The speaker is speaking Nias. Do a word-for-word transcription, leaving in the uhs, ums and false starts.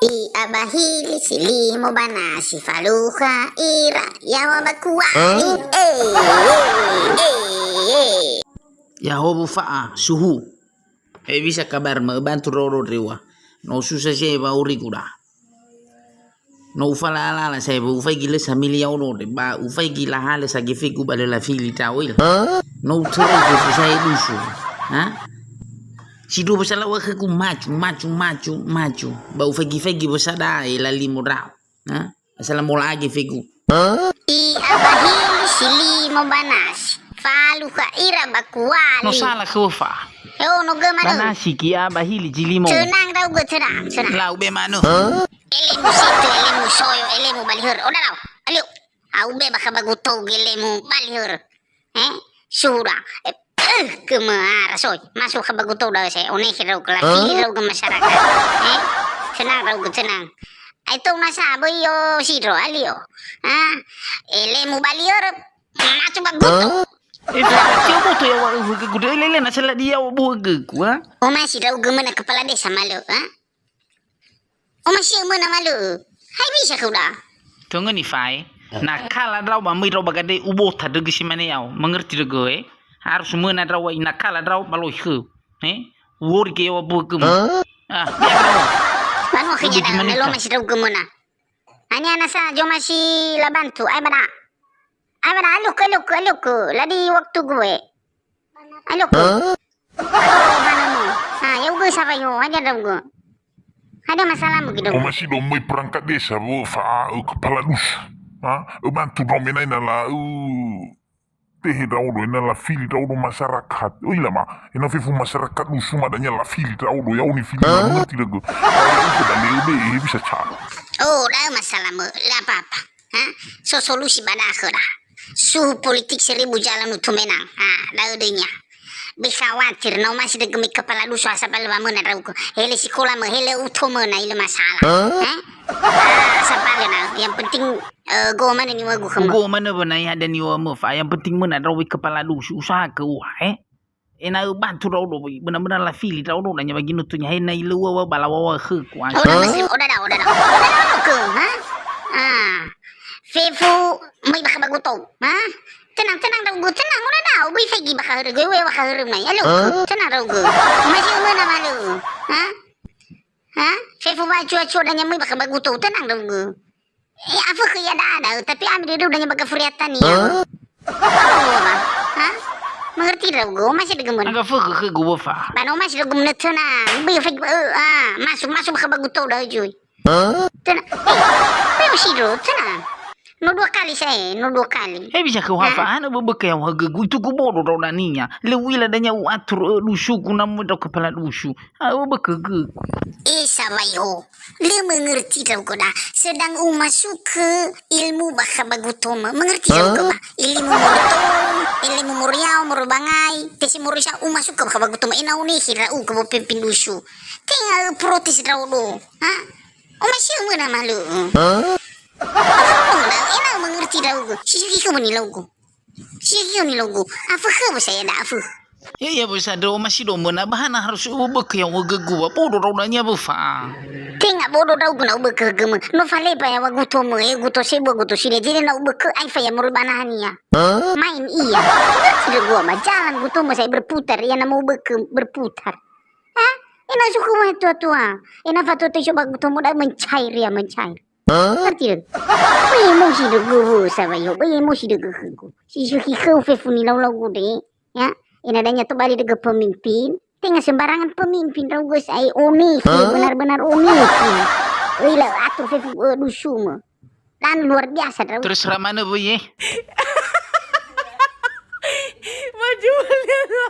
I'a ba hili si limo ba nasi falukha ira, yaŵa ba kuali. Eh, eh, eh, eh. Ya'ahowu fa'a suhu. Hewisa kabar ma öbantu ndra'odo ndreŵa. No susa sa'ae wa'aurigu da. No ufalala sa'ae ba ufaigi lö samili ya'odo ndre, ba ufaigi lahalö sagefegu ba lö lafili ndra'o ila. No utörö fefu sa'ae dusu. Ha? Sindruhu ba salau khögu maju, maju, maju, maju. Ba ufaigi-faigi ba sa'ae lalimo ndra'o. Ha? Asala mola age fegu. I'a ba hili si limo ba nasi. Falukha ira ba kuali. No sala khöfa. Yo, no göma ba nasi ki'a ba hili zi limo. Tenang ndra'ugö, tenang, tenang. Lau be manu. Elemu situ, elemu soyo, elemu balihör. Oda lau. Alio. Au be bakha ba gutou gelemu balihör. Eh, sudah. Eh, eh, göma ara soi. Masuk khö ba gutou da'ö sa'ae. Onehe ndra'ugö, lafili ndra'ugö masyarakat. Eh, tenang ndra'ugö, tenang. Ai tou nasa böi yo sindro alio. Ha? Elemu balihör, masuk ba gutou. Eh, fa, tio boto ya wa, uh, gude lele na sala dia wa bu ge ku, ha? Omasi ndra'ugö möna kepala desa malö, ha? Omasi möna malö. Hai bisa khöu da. Tongö nifae. Na kala ndra'o ba möi ndra'o ba gade ubota dögö si mane ya'o. Mengerti dögö, eh? Harus möna ndra'o wa ina kala ndra'o ba loi khöu. Eh? Uori ke yaŵa buhögömö. Ah, biar ndra'o. Banua khönia da, na lö omasi ndra'ugö möna. Hanya nasa zomasi labantu, ai ba da. Ai ba da, alukö, alukö, alukö. Ladi waktu gue. Alukö. Aduh, hanamu. Ha, ya'ugö sawai ho, hadia ndra'ugö. Hadia masalahmu, Gido? Omasi do möi perangkat desa, wö fa'a'ö kepala dusu. Ha? Öbantu ndra'o menai na la'u tehe ndra'odo, ena lafili ndra'odo masyarakat. Öila ma, ena fefu masyarakat dusu ma dania lafili ndra'odo, ya'o nifili ma möti dögö. Ya'ugö da lebe, eh, bisa ca. Oh, da'ö masalahmö, la apa-apa. Ha? So solusi ba da'ö khöda. Suhu politik seribu jalan untuk menang. Ha, da'ö döinia. Be khawatir, na omasi dögö möi kepala dusu, asal ba lö wamöna ndra'ugö. Hele sikola mö, hele uto mö, na ilö masalah. Ha? Ah, asal ba lö na, yang penting, eh, go manö niŵa'ögu khömö. Go manö wö na ya ada niŵa'ömö fa, yang penting möna ndra'o wöi kepala dusu, usaha ke ua, eh? Ena'ö bantu ndra'odo, benar-benar lafili ndra'odo, dania ba ginutunya, he na ilö ua wa bala wawa khögu, ah. Oda masih, oda da, oda da. Oda da, oda da, ha? Ah. Fefu, möi bakha ba gutou, ha? Tenang, tenang, ndra'ugö, tenang, oda da, böi faigi bakha hörögö, we bakha hörömö nai. Alio, tenang, ndra'ugö. Masih möna malö, ha? Ha? Fefu wacua-cua dania möi bakha ba gutou, tenang, ndra'ugö. Eh, afökhö ia da'a da'ö, tapi ami dödöu dania ba gafuriatania. Ha? Ha? Mengerti ndra'ugö, omasi dögö möna. Aga fökhö khögu wö fa. Ba na omasi dögö möna töna, böi faigi, eh, ah, masuk, masuk bakha ba gutou da'ö zui. Töna, eh, böi sindro, töna. No dua kali sa'ae, no dua kali. He bisa khöu ha fa, ha? Hanö böbökö ya'o hagögu, itugu bodo ndra'o dania. Lö u'ila dania u'atur, eh, dusugu na möi ndra'o kepala dusu. Ha'ö bökö gögu. Eh, sawai ho. Lö mengerti ndra'ugö da. Sedang umasukkö ilmu bakha ba gutomö. Mengerti ndra'ugö ba. Ilmu moroi tou, ilmu moroi ya'o, moroi bangai. Tesi moroi sa umasukkö bakha ba gutomö. Ena'ö onehe ndra'ugö ba pemimpin dusu. Tenga protes ndra'odo. Ha? Omasi möna malö. Ena'ö mengerti ndra'ugö. Si sakhi khömö nilaugö. Si hio nilaugö. Afökhö bösa ia da afökhö. Ya'ia bösa ndra'o omasi do möna ba hana harus ubökö ya'o gögu wa bodo ndra'o dania wö fa. Tenga bodo ndra'ugö na ubökö gömö. No faleba ya'o wa gutomö, eh, guto sebua, guto silia. Jede na ubökö aifa ya moroi ba nahania. Main ia. Gögu ma jalan gutomö sa'ae berputar, ia na mau bökö berputar. Ha? Ena suku ma tua-tua. Ena fatua-tua iso ba gutomö da mencair ia, mencair. Ngerti dögö? Böi emosi dögö wö sawai ho, böi emosi dögö khögu. Si sökhi khöu fefu nilau-laugu de, ya. Ena dania tobali dögö pemimpin, tenga sembarangan pemimpin ndra'ugö sa'ae onehe, benar-benar onehe. Öila atur fefu, eh, dusumö. Dan luar biasa ndra'ugö. Terus ramanö wöi, eh. Maju beliau.